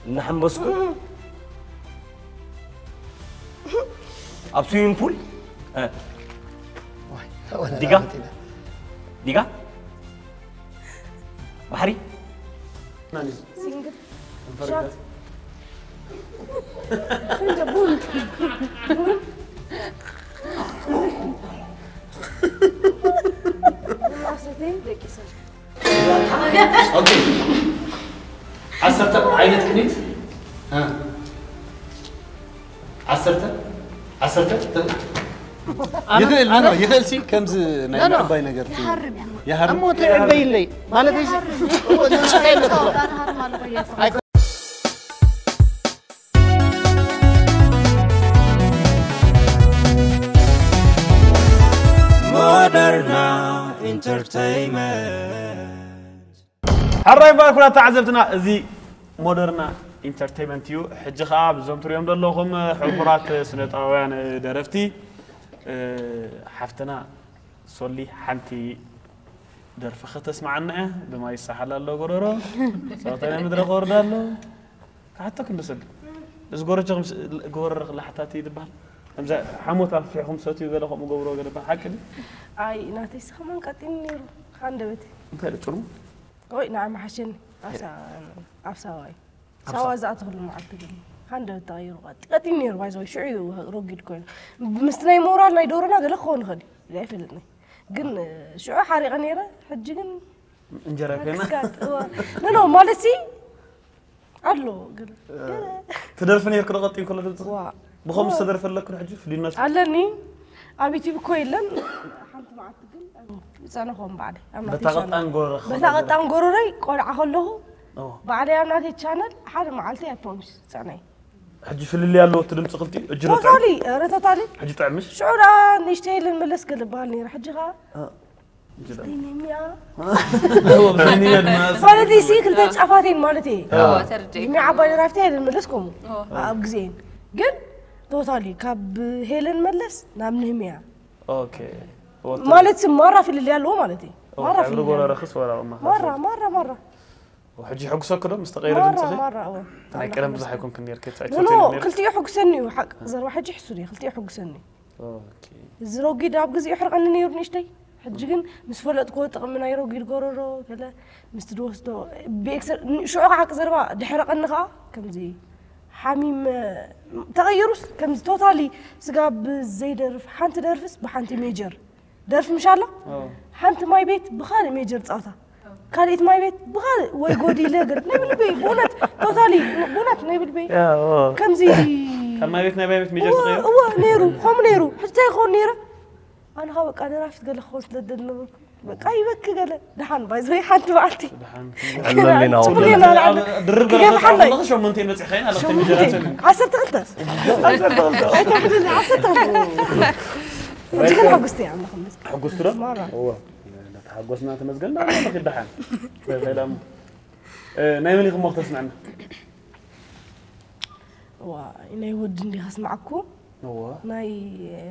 እናሓንበስኩ ኣብ ስዊሚንግ ፑል እ፣ ዲጋ ዲጋ ባሕሪ ሲንግል ሻት ፍንጀ ቡን ቡን ቡን ኣሰተይ ደቂሰ ኦኬ። ዓሰርተ ዓይነት ቅኒት እ፣ ዓሰርተ ዓሰርተ ተ- ይኽእል ኖ ይኽእል ሲ ከምዚ ናይ ምዕባይ ነገር ቲ- ይሃርም እሞ ትዕበይለይ ማለት እዩ። ሞደርና ኢንተርተይመንት ሕራይ ባርኩና ተዓዘብትና፣ እዚ ሞደርና ኢንተርቴይመንት እዩ። ሕጂ ኸዓ ብዞም ትሪኦም ዘለኹም ሕቡራት ስነጥበባውያን ደረፍቲ፣ እ፣ ሓፍትና ሶሊ ሓንቲ ደርፊ ከተስምዓና እያ። ብማይ ይሰሓል ኣሎ ጎረሮ። ጸወታ ናይ መድረኽ ወርዳ ኣሎ። ክሓተኩም ዶ ሶሊ? እዚ ጎረጆ ክምስ-፣ ጎረሮ ክላሕታት እዩ ዝበሃል? ከምዛ ሓሞት ኣፍሒኹም ሰትዩ ገለ ከምኡ ገብሮ ገለ በሃል ሓቂ ድዩ? ኣይ ናተይ ስኸማን ቀጢን ነይሩ። ሃንደበተይ እንታይ ኢሉ ጥሩ? ወይ ንዓ መሓሸኒ። ኣብ ሳ-፣ ኣብ ሳዋ እዩ። ሳዋ ዝኣተኽሉ መዓልቲ ግን ሃንደበት ተቐይሩ ቀጢ-፣ ቀጢን ነይሩ። ባይዘወይ ሽዑ እዩ ረጊድ ኮይኑ። ምስቲ ናይ ሞራል ናይ ዶሮና ገለ ክኸውን ይኽእል እዩ። እዚ ኣይፈልጥን እየ። ግን ሽዑ ሓሪቐ ነይረ። ሕጂ ግን እንጀራ ኮይና ስጋት፣ እወ። ኖ፣ ኖ፣ ማለት ሲ ኣሎ ግን ገለ ትደርፊ ነይርክ ዶ ቀጢን ከሎ ድምፅኺ? ዋ ብኸምኡ ዝተደርፈ ኣለክ ዶ ሕጂ ፍልይነቱ? ኣለኒ። ኣብ ዩቲዩብ እኮ የለን። ሓንቲ መዓልቲ ግን ይጸነኾም ባዕለይ። ኣብ ናተይ በታ ቻነል። ቀጣን ጎረሮ በታ ቀጣን ጎረሮይ ቆልዓ ከለኹ ኦ። ባዕለይ ኣብ ናተይ ቻነል ሓደ መዓልቲ ኣይ ፕሮሚስ ይጸነይ። ሕጂ ፍልልይ ኣለዎ እቲ ድምፂ ክልቲኡ? እጅ ዶ ጥዕም? ቶታሊ፣ ኧረ ቶታሊ። ሕጂ ጥዕምሽ? ሽዑ ደኣ ንእሽተይ ኢለን መለስ ገለ በሃል ነይረ። ሕጂ ኸኣ አ፣ እጅ ጥዕም። ዘይኒምያ እዎ፣ ብዘይኒምያ ድማ ማለት ሲ ክልተ ጫፋት እየን ማለት እየ። አ። ተርድእ ኒምያ ዓባይ ደራፍቲ ሄለን መለስ ከምኡ ኦ። ኣብ ግዜን ግን ቶታሊ ካብ ሄለን መለስ ናብ ንህምያ ኦኬ። ወጥ- ማለት ሲ ማራ ፍልልይ ኣለዎ ማለት እዩ። ኦ፣ ማራ ሕብሪ ፍልልይ ጎረሮ ኣለዎ። ክስ ወላ ማ ማራ ማራ ማራ ሕጂ ሕጉሰ ክዶ ምስ ተቐየረ ማራ ድምፅኺ? ማራ እዎ። ናይ ቀደም ብዙሕ ኣይኮንክን ነይርክ ኖ ኖ ክልቲኡ ሕጉሰኒ እዩ ሓቅ ዘረባ ሕጂ ሕሱር እዩ ክልቲኡ ሕጉሰኒ እዩ። ኦኬ። እዚ ረጒድ ኣብ ግዜኡ ሕርቐኒ ነይሩ ንእሽተይ። ሕጂ ግን ምስ ፈለጥክዎ ጥቕሚ ናይ ረጒድ ጎረሮ ገለ ምስቲ ድወስዶ ብኤክሰ-፣ ሽዑ ከዓ ሓቂ ዘረባ ድሕረቐኒ ከዓ ከምዚ ሓሚም ተቐይሩስ ከምዚ ቶታሊ ስጋ ብዘይደርፍ ሓንቲ ደርፍስ ብሓንቲ ሜጀር ደርፊ ምሽ ኣላ ኦ። ሓንቲ ማይ ቤት ብኻልእ ሜጀር ፃውታ ካልእት ማይ ቤት ብኻልእ ወይ ጎዲለ ገለ ናይ ብልበይ ብእውነት ቶታሊ ብእውነት ናይ ብልበይ ከምዚ ካብ ማይ ቤት ናይ ማይ ቤት ሜጀር ተቐይሩ? እወ ነይሩ ከምኡ ነይሩ ሕጂ እንታይ ይኸውን ነይረ ኣነ ኸዓ በቃ ደራፊት ገለ ክኸውን ስለ ደል ነበርኩ በቃ ይበኪ ገለ ደሓን ባይዘይ ሓንቲ በዓልቲ ዕለሊና ጽቡቕ ጌርና ንዓና ድርብ ክገፍሓና እዩ። ሸሞንተ በፂሕካ ኢና ሸሞንተ ዓሰርተ ክልተ ኣይተብልኒ ዓሰርተ ክልተ ሕጂ ግን ሕጉስቲ እየ ኣምላኽ ይመስገን ሕጉስቲ ዶ? ማራ እወ ተሓጎስና ተመስገን ዳ ንኽድ ደሓን ከይዳ እሞ እ፣ ናይ መን ኢኹም ወክተስምዐና? ዋይ ናይ ወዲ እንዲ ከስምዓኩ እወ ናይ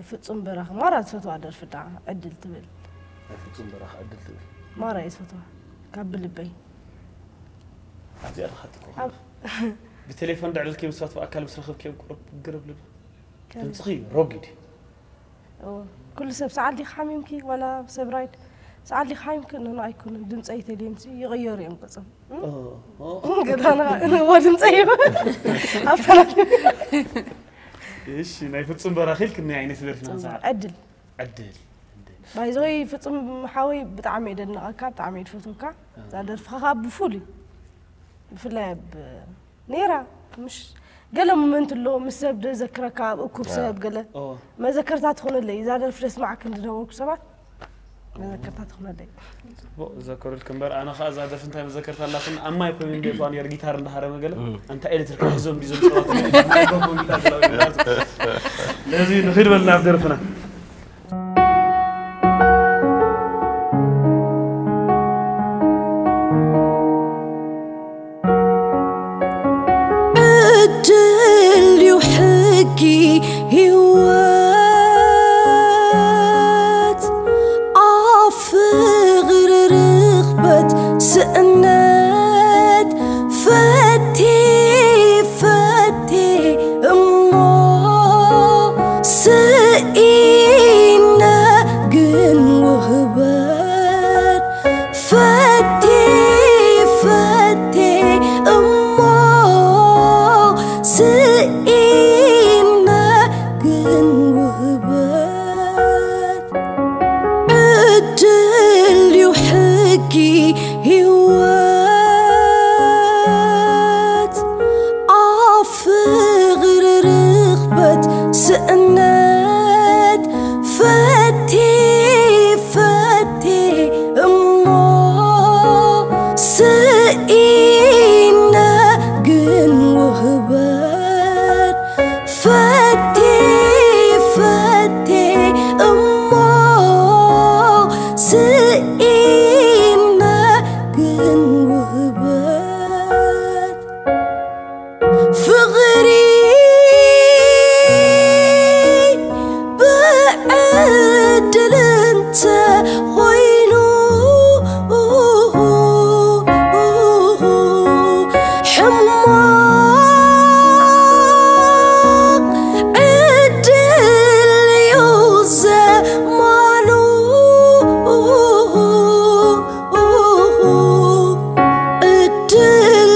ፍጹም በራኺ ማራ ዝፈትዋ ደርፊ ዳ ዕድል ትብል ናይ ፍጹም በራኺ ዕድል ትብል ማራ እየ ዝፈትዋ ካብ ብልበይ ኣብዚኣ ርኻትኩም ኣብ ብቴሌፎን ድዕድልኪ ምስባት ብኣካል ምስ ረኸብኪ ቁርብ ግርብ ልብል ከም- ድምፅኺ ረጒድ እዩ እዎ። ኩሉ ሰብ ሰዓል ዲኺ ሓሚምኪ ዋላ ሰብ ራይድ ሰዓል ዲኺ ሓሚምኪ ኖኖ ኣይኮነን ድምፀይ ተልዮም ይቕየሩ እዮም ገፆም ገዳና እዎ ድምፀይ እዩ ኣብታ ናት እሺ ናይ ፍጹም በራኺ ኢልክኒ ዓይነት ደርፊ ንኽንሰምዓ ዕድል ዕድል ባይዘወይ ፍጹም ሓወይ ብጣዕሚ የደንቐካ ብጣዕሚ እየ ዝፈትወካ እዛ ደርፍኻ ከዓ ብፉሉይ ብፍላይ ኣብ ነይራ ምሽ ገለ ሞመንት ኣሎ ምስ ሰብ ደዘክረካ ኣብ እኩብ ሰብ ገለ ኦ መዘከርታ ትኾነለይ እዛ ደርፊ ደስማዕ ክንዲ ነበርኩ ሰባት መዘከርታ ትኾነለይ ጽቡቅ ዘከሩልክ እምበር ኣነ ከዓ እዛ ደርፊ እንታይ መዘከርታ ኣላትን ኣብ ማይ ኮይኑ እንደ ኳን የር ጊታር እንዳሃረመ ገለ ኣንታ ኤሌክትሪክ ሒዞም ዲዞም ሰባት ማይ ጎቦ ጊታር ዝላው ይላቱ ለዚ ንኺድ በልና ኣብ ደርፍና ዕድል እዩ ሕጊ ህይወት ኣፍ እምነት ፈቴ ፈቴ እሞ ስኢነ ግን ውህበት ፈቴ ፈቴ እሞ ስኢነ ግን ውህበት ዕድል ዩ ሕጊ ህይወት ኣብ ፍቕሪ ርኽበት ስእነት ፈቴ ፈቴ እሞ ስኢነ ግን ውህበት ፈቴ ፈቴ እሞ ስኢነ ግን ውህበት ፍቕሪ ብዕድል እንተ ኾይኑ ሕማቕ ዕድል ዩ ዘማኑ ዕድል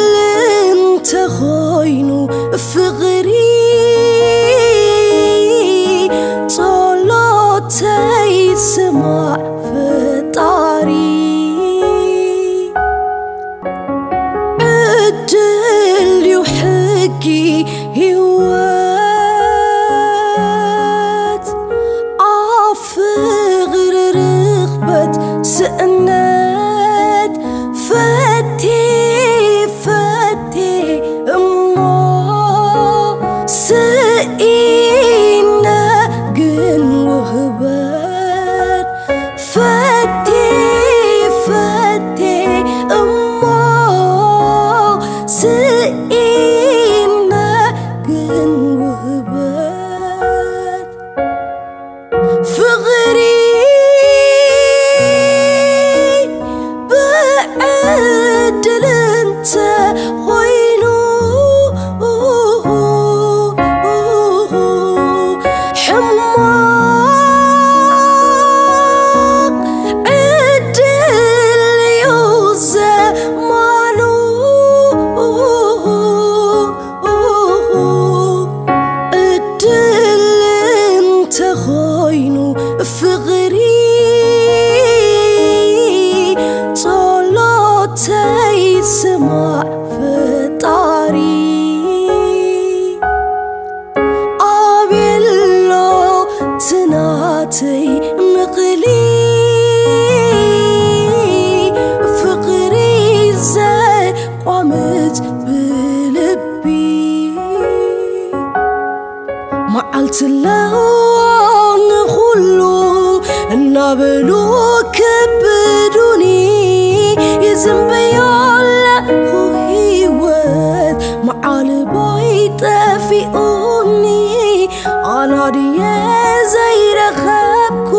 እንተኾይኑ ፍቕሪ ጸሎተይ ስማዕ ፈጣሪ ዕድል ዩ ሕጊ ህይወት ኣብ ፍቕሪ ርኽበት ስእነት ፈቴ ፈቴ እሞ ስኢነ ግን ውህበት ፈቴ ፈቴ እሞ ስኢነ ግን ውህበት ፍቕሪ ብዕድል እንተ ኾይኑ ሕማቕ ዕድል ዩ ዘማኑ ዕድል እንተኾይኑ ፍቕሪ ጸሎተይ ስማዕ ፈጣሪ ኣቤሎ ትናተይ ምቕሊ ፍቕሪ ዘቋምት ብልቢ መዓልቲ ኣለዎ ንኹሉ እናበሉ ክብዱኒ ይዝንበዮ ኣለኹ ህይወት መዓልቦይ ጠፊኡኒ ኣናድየ ዘይረኸብኩ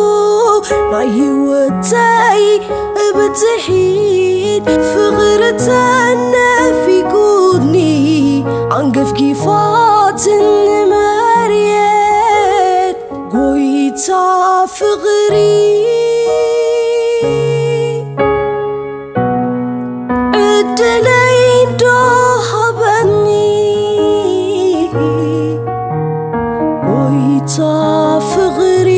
ናይ ህይወተይ ብትሒት ፍቕሪ ተነፊጉኒ ኣንገፍጊፋትኒ መሬት ጎይታ ፍቕሪ ዕድለይ ዶ ሃበኒ ጎይታ ፍቕሪ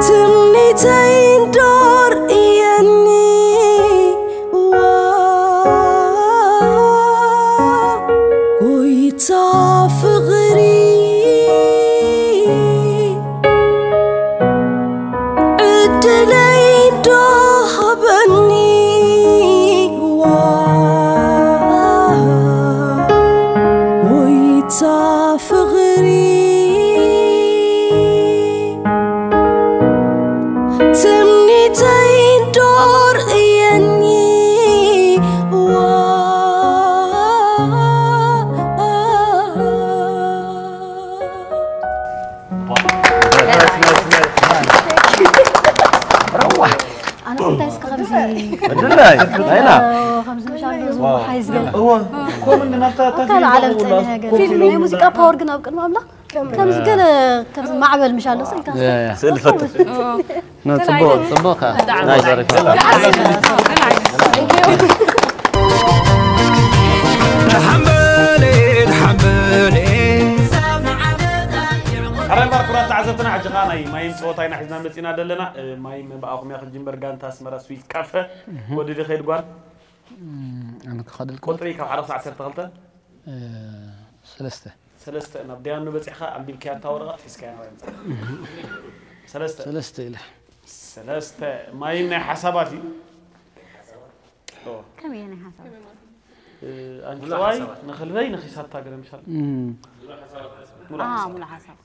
ትምኒተይ ዶ ርእየኒ ዋ ጎይታ ፍቕሪ ዕድለይ ዶ ሃበኒ ዋ ጎይታ ፍቕሪ ትምኒተይ ዶ ርእየኒ ዋ ኣነስ እንታይ እስከ ከምዚ ድላይ ናይና ከምዚ ምሻ ኣሎ ዝሓይ ዝበል እዎ ኮምን ናብታ ኣካል ዓለም ጸኒሐ ገለ ናይ ሙዚቃ ፓወር ግን ኣብ ቅድሚ ኣምላኽ ከምዚ ገለ ከምዚ ማዕበል ምሻ ኣሎ ሰይካ ስእሊ ፈትፍ ጽቡቅ ጽቡቅ ኣረ ባር ኩራት ተዓዘብትና ሕጂ ኸዓ ናይ ማይም ፀወታ ኢና ሒዝና መፂና ዘለና ማይም ብኣኹም እያ ክጅምበር ጋንታ ኣስመራ ስዊት ካፈ ወዲ ድኸይድ ጓል ኣነ ክኸደልኩም ቁፅሪ ካብ ሓደ ክሳዕ ዓሰርተ ክልተ ሰለስተ ሰለስተ ናብ ደያኑ በፂሕካ ኣንቢብካያ እታ ወረቐት ሒዝካያ ናባይ ምፃ ሰለስተ ሰለስተ ኢለ ሰለስተ ማይም ናይ ሓሳባት እዩ ከመይ ናይ ሓሳብ ኣንጭዋይ ንኽልበይ ንኺሳታ ገለ ምሻል ሙሉ ሓሳብ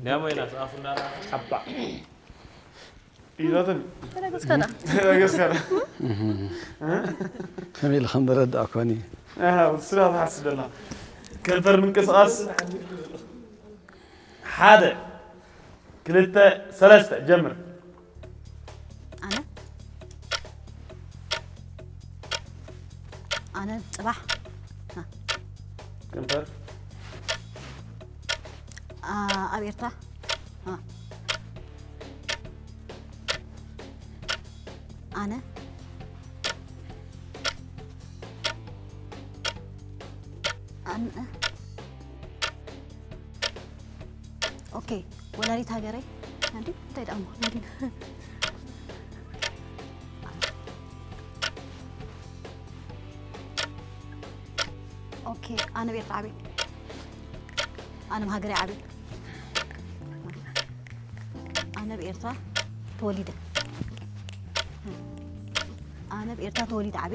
ኒያሞይና ሰኣፉና ሓባ ኢዛትን ተረገዝካዳ ተረገዝካዳ ከመይ ኢለ ከም ዝረዳእኳኒ ስራ ትሓስብ ደላ ከንፈር ምንቅስቃስ ሓደ ክልተ ሰለስተ ጀምር ኣነ ኣነ ፅባሕ ከንፈር ኣብ ኤርትራ ኣነ ኣነ ኦኬ ወላዲት ሃገረይ ኣንዲ እንታይ ደኣ ወላዲት ኦኬ ኣነ ቤት ዓቤ ኣነ ሃገረይ ዓቤ ኣነ ብኤርትራ ተወሊደ ኣነ ብኤርትራ ተወሊደ ዓቤ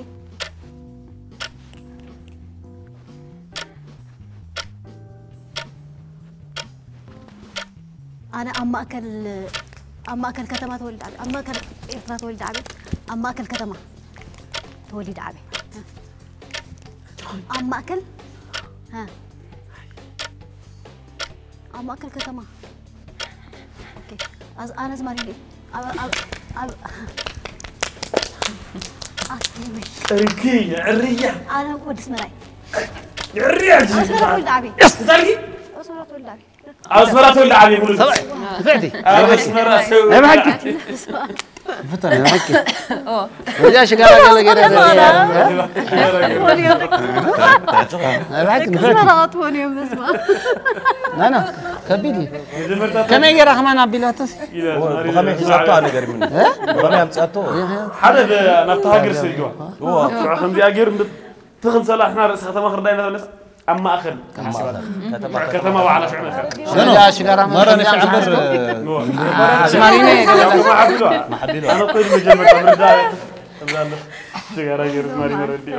ኣነ ኣብ ማእከል ኣብ ማእከል ከተማ ተወሊደ ዓብየ ኣብ ማእከል ኤርትራ ተወሊደ ዓብየ ኣብ ማእከል ከተማ ተወሊደ ዓብየ ኣብ ማእከል ኣብ ማእከል ከተማ ኣነ ዝማሪ ኣብ ኣብ ኣብ ጠሪብኪ የዕርያ ኣነ ወዲ ስመራይ የዕርያ ኣስመራ ተወልደ ዓብየ እንታይ ኣስመራ ተወልደ ዓብየ ኣብ ኣስመራ ተወልደ ዓብየ ሙሉ ሰብኣይ ንፍዕቲ ኣብ ኣስመራ ሰው ናይ ብሓቂ ፍተን ናይ ብሓቂ ወጃ ሽጋራ ገለ ገለ ናይ ብሓቂ ንፍዕቲ ኣስመራ ትኾን እዮም መስማ ናና ከቢድ እዩ ከመይ ገይራ ከማን ኣቢላተስ ብኸመይ ሒዛቶ ኣነ ገሪሙኒ ብኸመይ ኣምፅኣቶ ሓደ ናብቲ ሃገር ሰዲዋ ከምዚኣ ገይሩ ትኽምሰላ ሕና ርእሲ ከተማ ክርዳ ኢና ተብለስ ኣብ ማእኸል ከተማ ባዕላ ሽዑ መፅያ ሽጋራ መረ ንፍዕ እምበር ኣስማሪነ ኣነ ኮይዱ መጀመርታ ምርዳ ሽጋራ ገይሩ ዝማሪ መረዲኦ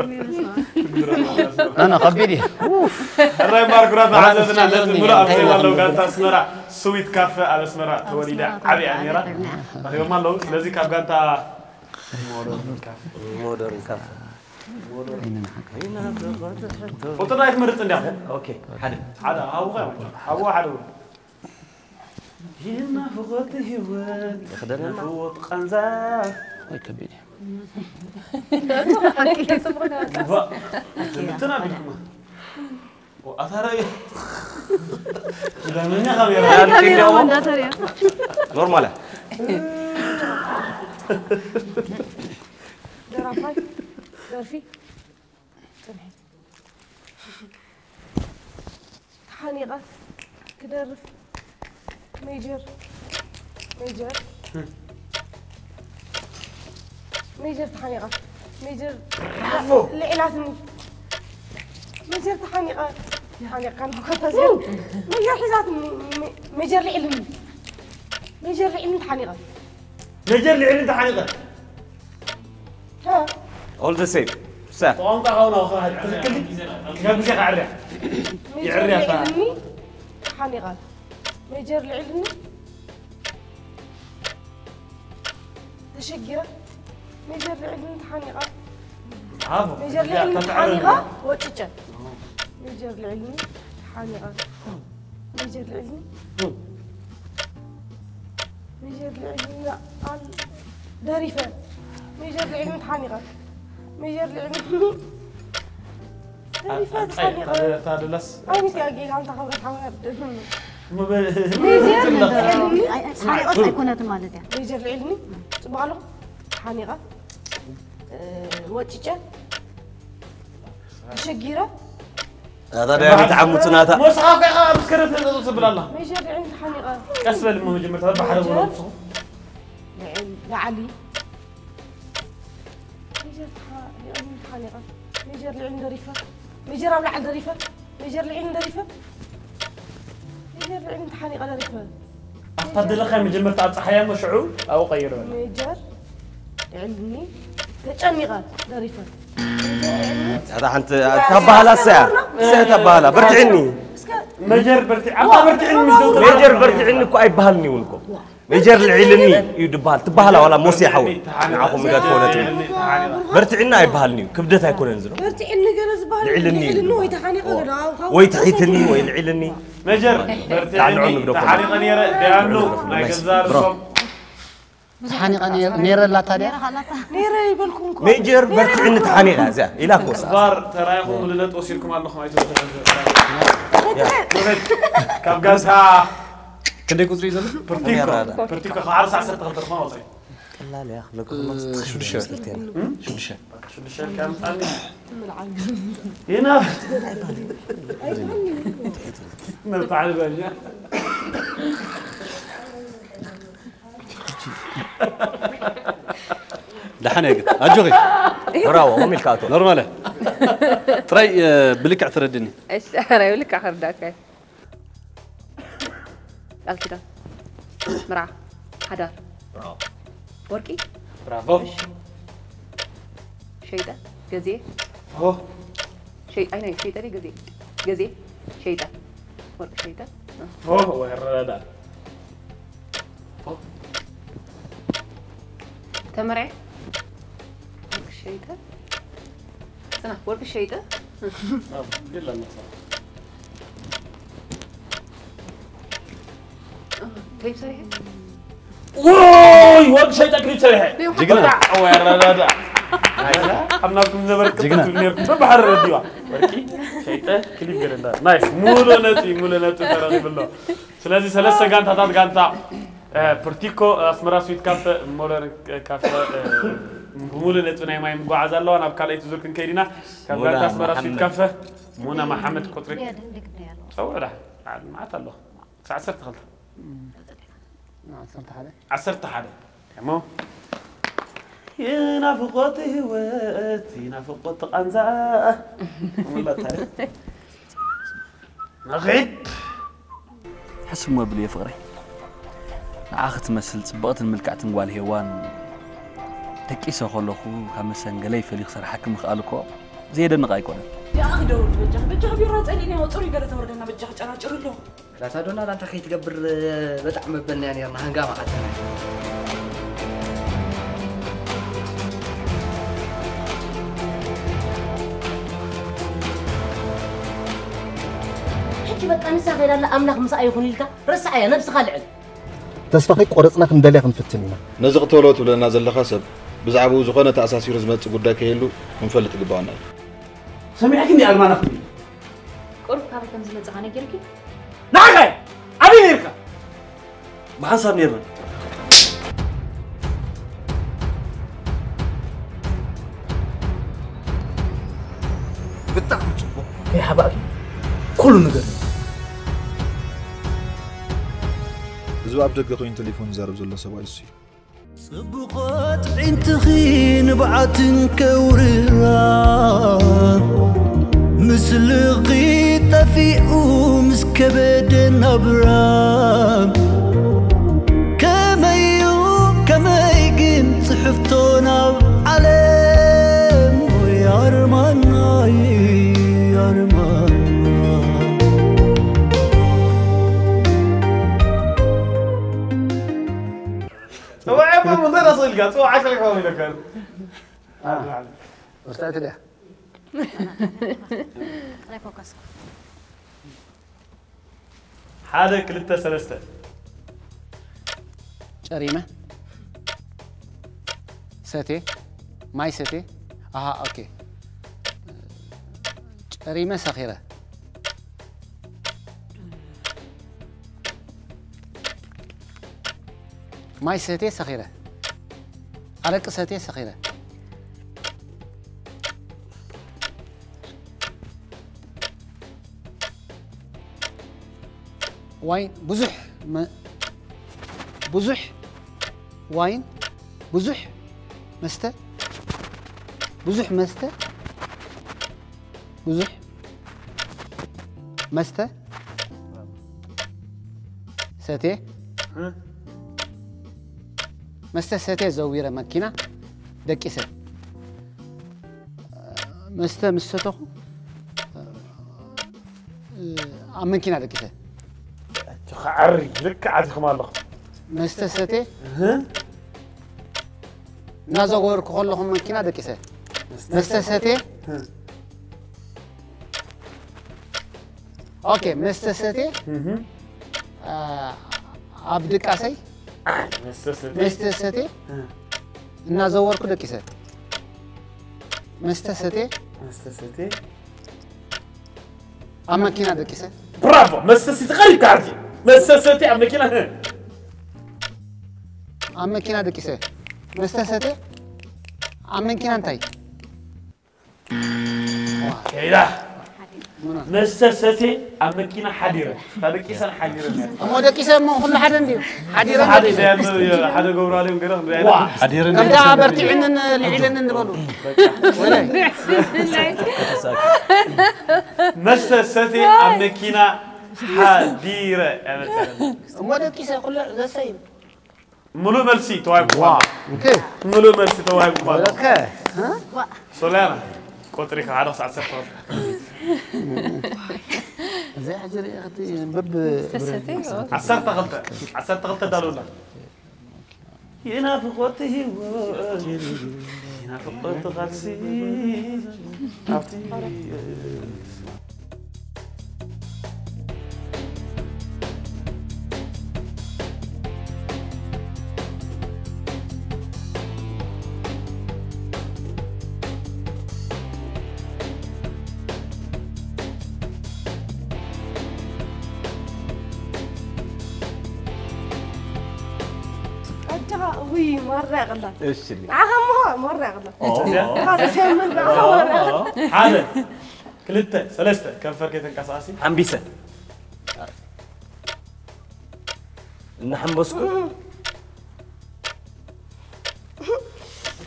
ናና ከቢድ እዩ ሕራይ ማርኩራት ዓዘዝና ነቲ ሙሉእ ኣብ ዜማ ኣለዉ ጋንታ ኣስመራ ስዊት ካፈ ኣብ ኣስመራ ተወሊዳ ዓብያ ነራ ረኪቦማ ኣለዉ ስለዚ ካብ ጋንታ ሞደርን ካፈ ቁጥር ኣይትመርጽ እንዲያ ኦኬ ሓደ ሓደ ሃቡኻ ሃቡ ሓደ ይህና ፍቆት ህይወት ይኽደነና ፍወት ቃንዛ ወይ ከቢድ እዩ ምትና ቢልኩማ ኣታረ ዳመኛ ካሜራ ኖርማል ደራፋይ ደርፊ ጽንሒ ተሓኒቐ ክደርፍ ሜጀር ሜጀር ሜጀር ተሓኒቐ ሜጀር ልዒላትኒ ሜጀር ተሓኒቐ ተሓኒቕካ ንኮታ ሜጀር ሒዛትኒ ሜጀር ልዒልኒ ሜጀር ልዒልኒ ተሓኒቐ ሜጀር ልዒልኒ ተሓኒቐ All the same. Sir. ቋንቋ ካውና ወኸራ ትክክል ካብ ግዜ ካዕርያ ሜጀር ልዕልኒ ተሓኒቐ ሜጀር ልዕልኒ ተሸጊረ ሜጀር ልዕልኒ ተሓኒቐ ሜጀር ልዕልኒ ተሓኒቐ ወጭጨ ሜጀር ልዕልኒ ተሓኒቐ ሜጀር ልዕልኒ ሜጀር ልዕልና ኣል ደሪፈ። ሜጀር ልዕልና ተሓኒቐ። ሜጀር ልዕልና ደሪፈ ተሓኒቐ። ታደላስ ኣይነት ያጌ ጋንታ ከብረት ሓወር ሓኒቐት ኣይኮነትን ማለት እያ። ሜጀር ልዕልኒ ጽቡቕ ኣለኹ። ተሓኒቐ ወጭጨ ተሸጊረ ናታ ዳያ ተዓሙቱ ናታ ሞስሓ ከኻ ኣብ ስከረት ተዘሉ ትብል ኣላ። ሜጀር ልዕልኒ ተሓኒቐ ቀስ በል እሞ መጀመርታ ባሕረ ወለምሱ ልዕል ላዕሊ ሜጀር ተሓ- ልዕልኒ ተሓኒቐ ሜጀር ልዕልኒ ደሪፈ ሜጀር ኣብ ላዕሊ ደሪፈ ሜጀር ልዕልኒ ደሪፈ ሜጀር ልዕልኒ ተሓኒቐ ደሪፈ ኣብታ ደለኻ መጀመርታ ኣብ ፀሓያ እሞ ሽዑ ኣብኡ ቀይሮ። ሜጀር ልዕልኒ ተጨኒቐ ደሪፈ ሜጀር ልዕልኒ እታ ሓንቲ ተባህላ እሰያ እሰያ ተባህላ በርትዕኒ እስከ መጀር በርቲዕ ኣብታ በርቲዕኒ ምስ ደው ሜጀር በርትዕኒ እኮ ኣይበሃልን ይውን እኮ ሜጀር ልዒልኒ እዩ ድበሃል ትበሃላ ዋላ ሞሴ ሓው ንዓኹም ገድፎ ነቲ በርትዕኒ ኣይበሃልን እዩ ክብደት ኣይኮነን ዝሮ በርትዕኒ ገለ ዝበሃል ልዕልኒ እዩ ልዕልኒ ወይ ድበሃል። ተሓኒቐ ገለ ኣብ ካብ ወይ ትሒትኒ ወይ ልዒልኒ መጀር ላዕሊ ንግደፎ። ተሓሪቐ ነይረ ደያኑ ናይ ገዛ ርሶም ተሓኒቐ ነይረ ኣላ ታዲያ ነይረ ይበልኩም እኮ ሜጀር በርትዕኒ ተሓኒቐ እዚኣ ኢላ እኮ ቫር ተራይኹም ልደጥ ወሲድኩም ኣለኹም ኣይትበልዑ። ካብ ጋሳ ክንደይ ቁፅሪ እዩ ዘሎ? ፕርቲኮ ፕርቲኮ ካብ ዓርሳ ዓሰርተ ክልተ ዝኾነ ወፅኢ ቀላል እያ ክብለኩም ሽዱሽተ ሽዱሽተ ሽዱሽተ ኢልካ ምፃኒ ኢና ነብታ ዓልባኛ ደሓን እየ ግን ኣጆኺ ብራዎ ኦም ኢልካ ኣቶ ኖርማል እያ ጥራይ ብልክዕ ትረድኒ እሺ ሕራይ ብልክዕ ክርዳካ እዩ ቃል ኪዳን ምርዓ ሓዳር ወርቂ ብራቮ ሸይጠ ገዜ ኦ ሸይ ኣይናይ ሸይጠ ድዩ ገዜ ገዜ ሸይጠ ወርቂ ሸይጠ ኦ ወይ ረዳ ተመርዐ ወርቂ ሸይጠ ጽና ወርቂ ሸይጠ ግላ መጣ ክሊፕ ሰሪሐ ወይ ወርቂ ሸይጠ ክሊፕ ሰሪሐ ጅግና ወረዳዳ ኣብ ናብኩም ነበርክ ትብል ነርኩም በባሕሪ ረዲዋ ወርቂ ሸይጠ ክሊፕ ገረዳ ናይስ ሙሉ ነጥቢ ሙሉ ነጥቢ ተረኺብሎ ስለዚ ሰለስተ ጋንታታት ጋንታ ፕርቲኮ ኣስመራ ስዊት ካፈ ሞደርን ካፈ ብሙሉ ነጥቢ ናይ ማይ ምጓዓዝ ኣለዋ ናብ ካልኣይቲ ዙር ክንከይድ ኢና ካብ ጋንታ ኣስመራ ስዊት ካፈ ሙና መሓመድ ቁፅሪ ፀውዕዳ መዓት ኣለኹ ክሳዕ ዓሰርተ ክልተ ዓሰርተ ሓደ እሞ የናፍቆት ህይወት የናፍቆት ቃንዛ ሙላታ ንኺድ ሕስብ መብል እየ ፍቕረይ ንዓኺ ትመስል ጽብቕትን ምልክዕትን ጓል ሄዋን ደቂሰ ከለኹ ካብ መሰን ገለ ይፈልዩ ክሰርሓኪ ምኽኣል እኮ ዘየደንቕ ኣይኮነን ደኣ ክደውል በጃ በጃ ቢሮ ጸሊኒ ጽሩይ ገለ ተወርደና በጃ ጨራጭር ኣሎ ራሳ ዶናል ኣንታ ከይትገብር በጣም መበልና ነርና ሃንጋ መዓልትና ሕጂ በቃ ንሳ ከይዳ ኣላ ኣምላኽ ምሳኣ ይኹን ኢልካ ረስዓያ ነብስኻ ልዕል ተስፋ ከይቆረፅና ክንደልያ ክንፍትን ኢና። ነዚ ክትበሎ ትብለና ዘለኻ ሰብ ብዛዕባኡ ዝኾነ ተኣሳሲሩ ዝመጽእ ጉዳይ ከይህሉ ክንፈልጥ ይግባኣና እዩ። ሰሚዕክኒ ኣልማና ክትብል ቁሩብ ካበይ ከም ዝመጽኻ ነጊርኪ ንዓኻ ኣበይ ነርካ ብሓንሳብ ነርና ብጣዕሚ ጽቡቕ ከይሓባእኪ ኩሉ ነገር እዚ ኣብ ደገ ኮይኑ ቴሌፎን ዝዛረብ ዘሎ ሰብኣይ እሱ እዩ። ጽቡቕ ኣጥዒንትኺ ንብዓትን ከውርራ ምስልኺ ጠፊኡ ምስ ከበደ ናብራ ከመዩ ከመይ ግን ጽሕፍቶ ናብ ዓለም ወይ ኣርማናይ ኣርማና ጸዋዕ እኮ ምን ደረሰ ኢልካ ጸዋዕ ዓሻ ኢልካ ኢለካ ወስታይት ድያ ሓደ ክልተ ሰለስተ ጨሪመ ሰቴ ማይ ሰቴ ኣሃ ኦኬ ጨሪመ ሰኺረ ማይ ሰቴ ሰኺረ ኣረቂ ሰቴ ሰኺረ ዋይን ብዙሕ ብዙሕ ዋይን ብዙሕ መስተ ብዙሕ መስተ ብዙሕ መስተ ሰቴ መስተ ሰቴ ዘዊረ መኪና ደቂሰ መስተ ምስ ሰተኹ ኣብ መንኪና ደቂሰ ትኸዕሪ ልክዕ ኣቲኹም ኣለኹም መስተ ሰቴ እናዘወርኩ ከለኹም መንኪና ደቂሰ መስተ ሰቴ ኦኬ መስተ ሰቴ ኣብ ድቃሰይ መስተ ሰቴ እናዘወርኩ ደቂሰ መስተ ሰቴ መስተ ሰቴ ኣብ መኪና ደቂሰ ብራቮ መስተ ሰቴ ቀሪብካ ሕጂ መስተ ሰቴ ኣብ መኪና ኣብ መኪና ደቂሰ መስተ ሰቴ ኣብ መኪና እንታይ ከይዳ መስተ ሰቴ ኣብ መኪና ሓዲረ ተደቂሰን ሓዲረ እሞ ደቂሰ እሞ ኩሉ ሓደ እንድዩ ሓዲረ ሓደ ገብሩ ኣለም ገረ ክንሪኣ ኢና ሓዲረ ከምዳ በርቲዕንን ልዒለንን ንበሉ መስተ ሰቴ ኣብ መኪና ሓዲረ እሞ ደቂሰ ኩሉ ዘሰይም ምሉእ መልሲ ተዋሂብኩም ኣሎ። ምሉእ መልሲ ተዋሂብኩም ኣሎ። ሶልያና ቆጽሪ ካብ ሓደ ክሳብ ዓሰርተ እዚኣ ሕጂ ርኢኽቲ በብ ዓሰርተ ክልተ ዓሰርተ ክልተ ዳሉና ይናፍቆት ህይወት ይናፍቆት ቃልሲ ኣብቲ ኣጃኻ ውይ ማራ ይቕላ እሺ ንዓኻ እሞ ማራ ይቕላ ሓደ ክልተ ሰለስተ ከንፈር ከይተንቀሳቐሲ ሓምቢሰ እናሓምበስኩ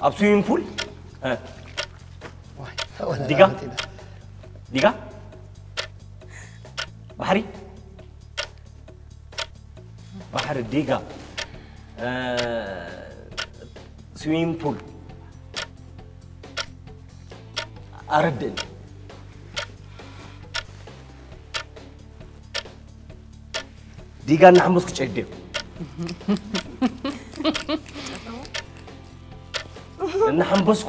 ኣብ ስዊሚንግ ፑል ዲጋ ዲጋ ባሕሪ ባሕሪ ዲጋ ስዊሚንግ ፑል ኣረድእኒ ዲጋ እናሓንበስኩ ጨድዮ እናሓንበስኩ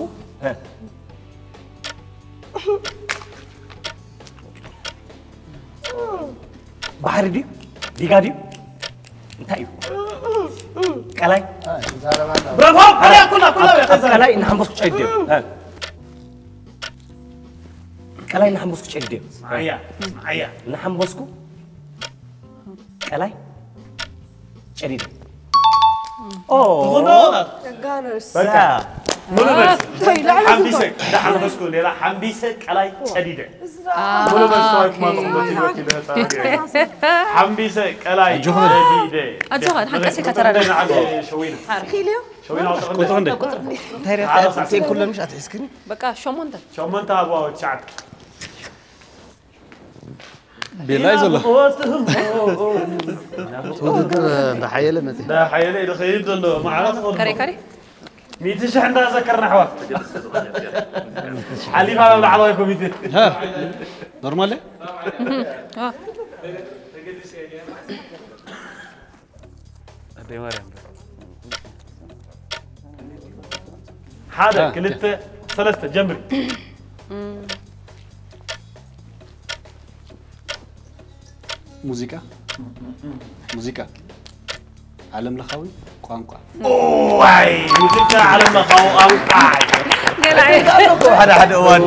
ባሕሪ ድዩ ዲጋ ድዩ እንታይ እዩ ቀላይ ብራቮ ኩላ ኩላ ቀላይ እናሓንበስኩ ጨድዮ ቀላይ ንሓንበስኩ ጨዲደ። ስምዓያ፣ ስምዓያ። ንሓንበስኩ ቀላይ ጨዲደ። ኦ። ትኹኖ። በቃ። ሙሉ መልሲ። ሓንቢሰ፣ ንሓንበስኩ ሌላ ሓንቢሰ ቀላይ ጨዲደ። ሙሉ መልሲ ተዋሂብኩም ኣለኹም በቲ ወኪል ህፃናት። ሓንቢሰ ቀላይ ጨዲደ። ኣጆኻ፣ ሓንቀስ ኢልካ ተረዳእ። ሸዊና። ሸዊና ቁጥሪ ክንደይ? እንታይ ሪኣ እንታይ ኩለን ምሽ ኣትሒዝክኒ? በቃ ሸሞንተ። ሸሞንተ ኣብዋ ትሽዓተ። ቤላ እዩ ዘሎ። ውድድር እንዳሓየለ መፂ። እንዳሓየለ እዩ ዝኸይድ ዘሎ። ማዕረ ትኾን። ከሬ ከሬ። ሚእቲ ሽሕ እንዳዘከርና ኣሕዋት። ሓሊፋ ናብ ላዕለዋይ ኮሚቴ። ኖርማል ኣደይ ማርያም ሓደ ክልተ ሰለስተ ጀምሪ ሙዚቃ ሙዚቃ ዓለም ለኻዊ ቋንቋ። ዋይ ሙዚቃ ዓለም ለኻዊ ቋንቋ። ገለ ዓይነት ሓደ ሓደ እዋን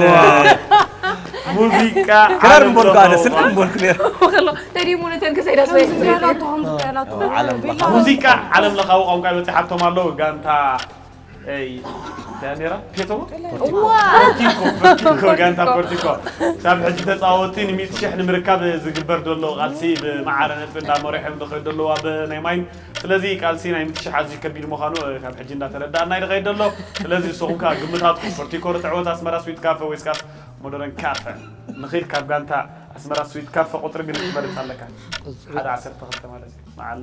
ሙዚቃ ክራር ምበልኩ ኣነ ስልኪ ምበልኩ ነይሩ። ከሎ ተዲሙ ነተን ከሰይዳ ስበይ ዓለም ለኻዊ ሙዚቃ ዓለም ለኻዊ ቋንቋ በፂሓቶም ኣለዉ። ጋንታ ዳሜራ ፔቶ ጋንታ ፖርቲኮ ሳብ ሕጂ ተፃወቲ ንሚት ሽሕ ንምርካብ ዝግበር ዘሎ ቃልሲ ብማዓረ ነጥቢ እንዳመሪሖም ዝኸዱ ዘለዉ ኣብ ናይ ማይን። ስለዚ ቃልሲ ናይ ሚት ሽሕ ኣዝዩ ከቢድ ምዃኑ ካብ ሕጂ እንዳተረዳእና ይኸይድ ዘሎ። ስለዚ ንስኹም ከ ግምታትኩም ፖርቲኮ ርትዕወት ኣስመራ ስዊት ካፈ ወይስ ካብ ሞደረን ካፈ ንኺድ ካብ ጋንታ ኣስመራ ስዊት ካፈ ቁፅሪ ግን ትመርፅ ኣለካ ሓደ ዓሰርተ ክልተ ማለት እዩ መዓል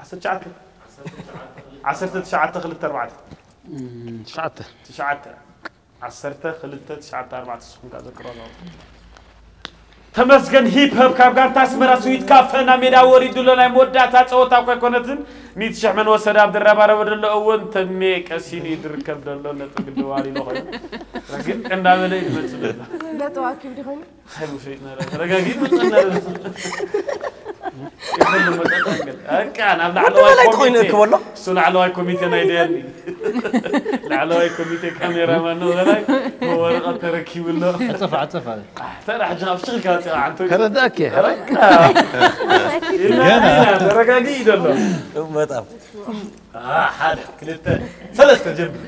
ዓሰርተ ትሽዓተ ዓሰርተ ትሽዓተ ክልተ ኣርባዕተ ትሽዓተ ትሽዓተ ዓሰርተ ክልተ ትሽዓተ ኣርባዕተ ንስኹም ከ ዘክሮ ኣለኹ። ተመስገን ሂፕ ሀፕ ካብ ጋንታ ኣስመራ ስዊት ካፈ ናብ ሜዳ ወሪዱ ኣሎ። ናይ መወዳእታ ፀወታ እኳ ኣይኮነትን። ሚት ሽሕ መን ወሰደ ኣብ ዝረባረበ ዘሎ እውን ተሜ ቀሲኑ እዩ ዝርከብ ዘሎ ነጥቢ ግድዋር ኢሎ ኮይኑ ግን እንዳበለ እዩ ዝመፅእ ዘሎ። ነጥብ ኣኪብ ዲኾይኑ ኣይምፍይጥና ተረጋጊ መፀና ይፈልም መፀና በቃ ናብ ላዕለዋይ ተበላይ ትኾይኑ ኮሚቴ እክበሎ እሱ ላዕለዋይ ኮሚቴ ናይ ደያኒ ላዕለዋይ ኮሚቴ ካሜራማን ነው በላይ ወረቐት ተረኪቡ ኣሎ ዓጸፋ ዓጸፋ ተራ ሕጂ ናብ ሽኽልካ ወፂኻ ዓንቶ ከረዳእክ በቃ ኢልና ኢና ተረጋጊ እዩ ዘሎ በጣም ሓደ ክልተ ሰለስተ ጀምር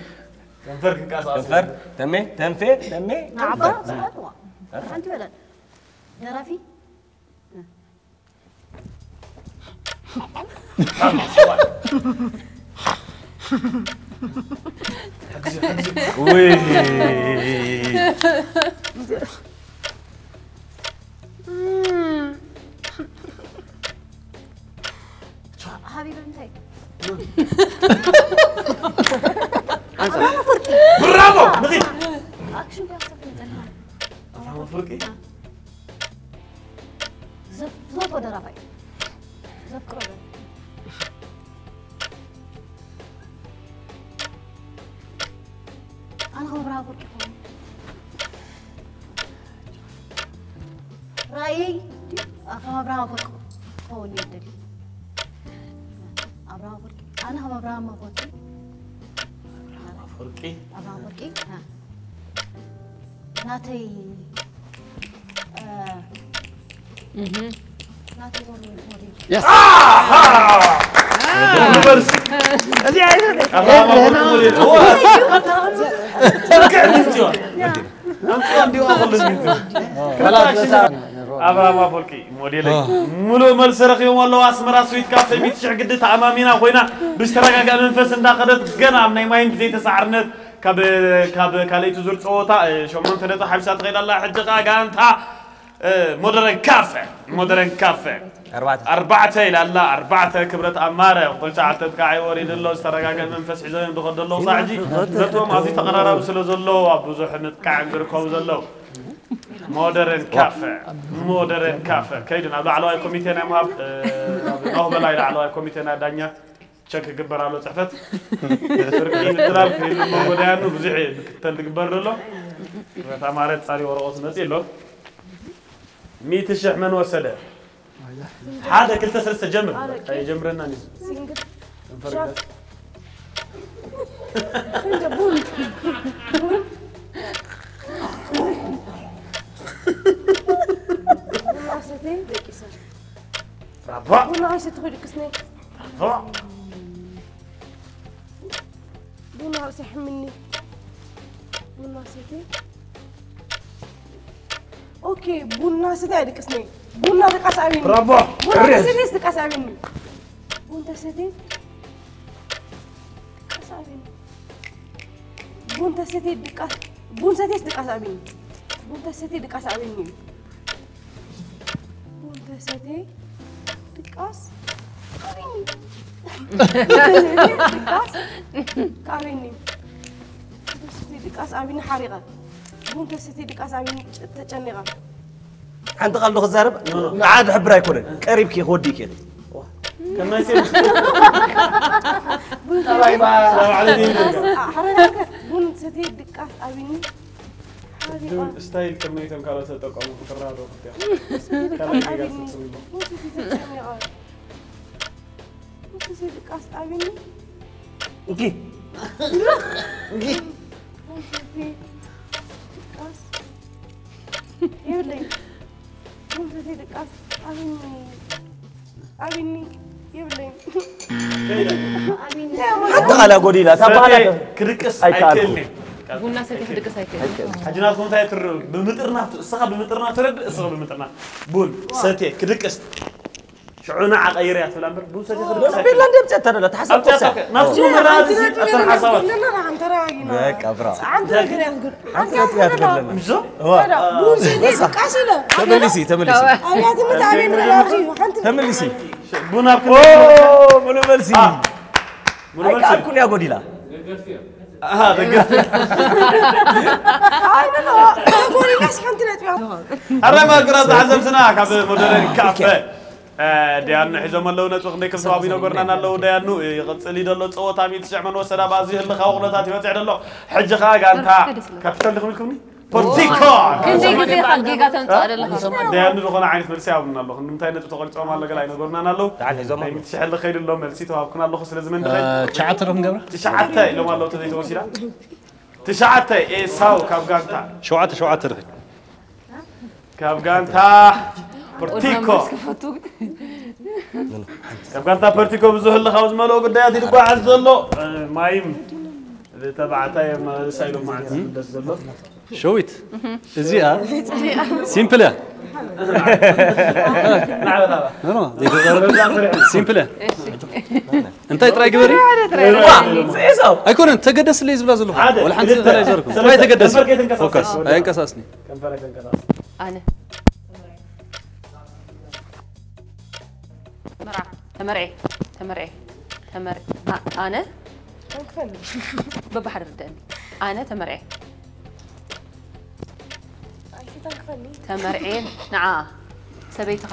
ከንፈር ክንቀሳቀስ ከንፈር ተሜ ተንፌ ተሜ ንዓባ ሰኣልዋ ሓንቲ በለ ደራፊ ውይ ሓቢበ እንታይ ብራቮ ንኺድ ኣክሽን ዲያ ክሰብ ንጸንሓ ኣፍራም ኣፍወርቂ ዘፍቶ ደራፋይ ዘፍቅሮ ዶ ኣነ ከም ብርሃን ፍርቂ ክኸውን ራእየይ ከም ኣብርሃም ኣፈወርቂ ክኸውን እየ ደሊ ኣብርሃም ኣፈወርቂ ኣነ ከም ኣብርሃም ኣፈወርቂ ኣፍወርቂ ኣብርሃም ኣፈወርቂ ናተይ ናተይ ወርወር ወርወር ኣብርሃም ኣፈወርቂ ሞዴለይ ሙሉእ መልሲ ረኺቦም ኣለዉ ኣስመራ ስዊት ካፌ ሚእቲ ሽሕ ግዲ ተኣማሚና ኮይና ብዝተረጋግአ መንፈስ እንዳኸደት ገና ኣብ ናይ ማይን ብዘይተሳዕርነት ካብ ካብ ካልኣይቲ ዙር ፀወታ ሸሞንተ ነጥቢ ሓቢሳ ትኸይድ ኣላ ሕጂ ከዓ ጋንታ ሞደረን ካፈ ሞደረን ካፈ ኣርባዕተ ኢላ ኣላ ኣርባዕተ ክብረት ኣማረ ቁፅሪ ትሽዓተ ጥቃዕ ይወሪድ ኣሎ ዝተረጋግአ መንፈስ ሒዞም እዮም ዝኸዱ ኣለዉ ሳዕ ሕጂ ዘጥዎም ኣዝዩ ተቐራራቢ ስለ ዘለዉ ኣብ ብዙሕ ምጥቃዕ እዮም ዝርከቡ ዘለዉ ሞደረን ካፈ ሞደረን ካፈ ከይዱ ናብ ላዕለዋይ ኮሚቴ ናይ ምሃብ ናሁ በላይ ላዕለዋይ ኮሚቴ ናይ ዳኛ ቸክ ክግበር ኣሎ ፅሕፈት ፍርቂ ምትላል ክህሉ መንጎ ዳያኑ ብዙሕ ምክተል ዝግበር ዘሎ ክብረት ኣማረ ፃሪ ወረቐቱ መፅእ ኣሎ ሚእቲ ሽሕ መን ወሰደ ሓደ ክልተ ሰለስተ ጀምር የጀምረና ቡና ኣይሰትኹ ድቅስኒ ቡና ርእሲ ሕምኒ ቡና ሰቲ ኦኬ ቡና ሰቲ ኣይድቅስኒ ቡና ድቃስ ኣብኒ ብራቮ ቡና ሰቲ ድቃስ ኣብኒ ቡና ሰቲ ድቃስ ኣብኒ ቡና ሰቲ ድቃስ ቡና ሰቲ ድቃስ ኣብኒ ቡና ሰቲ ድቃስ ኣብኒ ቡና ሰቲ ድቃስ ድቃስ ካበኒ ድቃስ ኣቢኒ ሓሪቐ ቡን ተሰቲ ድቃስ ኣቢኒ ተጨኒቐ ሓንቲ ቃል ዶ ክዛረብ ንዓ ድሕብር ኣይኮነን ቀሪብኪ ክወዲእኪ ቡን ሰቲ ድቃስ ኣቢኒ ሕጂ እውን ስታይል ከመይ እቶም ካልኦት ተጠቀሙ ክትረዳድኡ ክትያ። ካልኣይ ጌጋ ኣቢኒ። ትፍጽሙ ኣሎ። ሙሴ ተጨሚቐ። ሙሴ ድቃስ ኣቢኒ። እንኪ። እንኪ። ሙሴ ድቃስ። ይብለኝ። ሙሴ ድቃስ ኣቢኒ። ኣቢኒ። ይብለኝ። ሓንቲ ቃል ኣጎዲላ፣ እታ በሃላ ሰትየ ክድቅስ ኣይከኣልኩ። ኣይክእልን። ቡና ሰትየ ክድቅስ ኣይክእልን። ኣይክእልን። ሕጂ ናትኩም እንታይ ትርኡ? ብምጥርናፍ፣ እስኻ ብምጥርናፍ ትረድእ፣ እስኻ ብምጥርናፍ። ቡን ሰትየ ክድቅስ። ሽዑ ንዓ ቀይርያ ትብላ እምበር፣ ቡን ሰትየ ክድቅስ ኣይክእልን። ፊንላንድ የምፅአታ ደላ፣ ተሓሳብ ኣምፅኣታ ቆሳ። ከ-፣ ናብቲ መረዳእታ እዚ ኣተን ሓሳባት። በቃ፣ ብራቮ። ሓንቲ ነገር እያ ትጎድል። ሓንቲ ነገር እያ ትጎድለና። ምሽ ዶ? እዋ። ቡን ሰትየ ድቃስ ኢለ። ተመሊሲ፣ ተመሊሲ። ኣብያትነት ኣበይ ንረኣኺ? ሓንቲ ተመሊሲ። ቡን ኣብ ኦ፣ ክንደይ? ሙሉ መልሲ። አ፣ ሙሉ መልሲ። ኣይከኣልኩን እያ ጎዲላ። ኣሃ፣ ደገፍ። ኣይ፣ ኖ፣ ኖ፣ ጎዲላስ ሓንቲ ነጥቢ እያ። ኣረ፣ ማቅራ ተዓዘብትና ካብ ሞደረን ካፈ። እ፣ ደያኑ ሒዞም ኣለዉ፣ ነጥቢ ክንደይ ከም ተዋህቡ ይነገሩና ኣለዉ። ደያኑ፣ እ፣ ይቕጽል እዩ ዘሎ ጸወታ፣ ሚእቲ ሽሕ መን ወሰዳ፣ ብኣዝዩ ህልኻዊ ኩነታት ይበጽሕ ዘሎ። ሕጂ ኸኣ ጋንታ ካፒታል ዲኹም ኢልኩምኒ? ፖርቲኮ! ክንደይ ግዜ ኢኻ ጌጋ ተምጽእ ዘለኻ? ደያኑ ዝኾነ ዓይነት መልሲ ይሃቡና ኣለኹ። ንምንታይ ነጥቢ ተቖሪጾም ኣሎ ገለ ኣይነገሩናን ኣለዉ። ደሓን ሒዞም ናይ ኣለዉ። ሚእቲ ሽሕ ልኸይድ ኣሎ፣ መልሲ ተዋህብኩና ኣለኹ። ስለዚ መን እ፣ ድኸይድ? ትሽዓተ ዲኹም ገብራ? ትሽዓተ ኢሎም ኣለዉ፣ ተዘይተወሲዳ። ትሽዓተ ኤሳው ካብ ጋንታ። ሸውዓተ፣ ሸውዓተ ዲኺ? ካብ ጋንታ ፖርቲኮ። ካብ ጋንታ ፖርቲኮ ብዙሕ ህልኻዊ ዝመልኦ ጉዳያት ይጓዓዝ ዘሎ። እ፣ ማይም ተባዕታይ መመልሳ ኢሎም ማለት እዩ ደስ ዘሎ። ሸዊት፣ እዚኣ ሲምፕል እያ። ናዕበ ናዕበ። ኖ፣ ኖ፣ ዘይተዛረበ ሲምፕል እያ። እንታይ ጥራይ ግበሪ? ኤሳው። ኣይኮነን፣ ተገደስለይ ዝብላ ዘለኹ። ሓደ፣ ወላ ሓንቲ ክልተ፣ ተላይ ዘርኩ። ሰለስተ። ጥራይ ተገደስ። ከንፈር ከይትንቀሳቐስ። ፎከስ። ኣይንቀሳስኒ። ከንፈር ኣይትንቀሳቐስ። ኣነ። መርዓ። ተመርዔ። ተመርዔ። ተመር-፣ ኣ-፣ ኣነ። በብሓደ ርደአኒ። ኣነ ተመርዔ። ተመርዔ። ንዓ። ሰበይትኻ።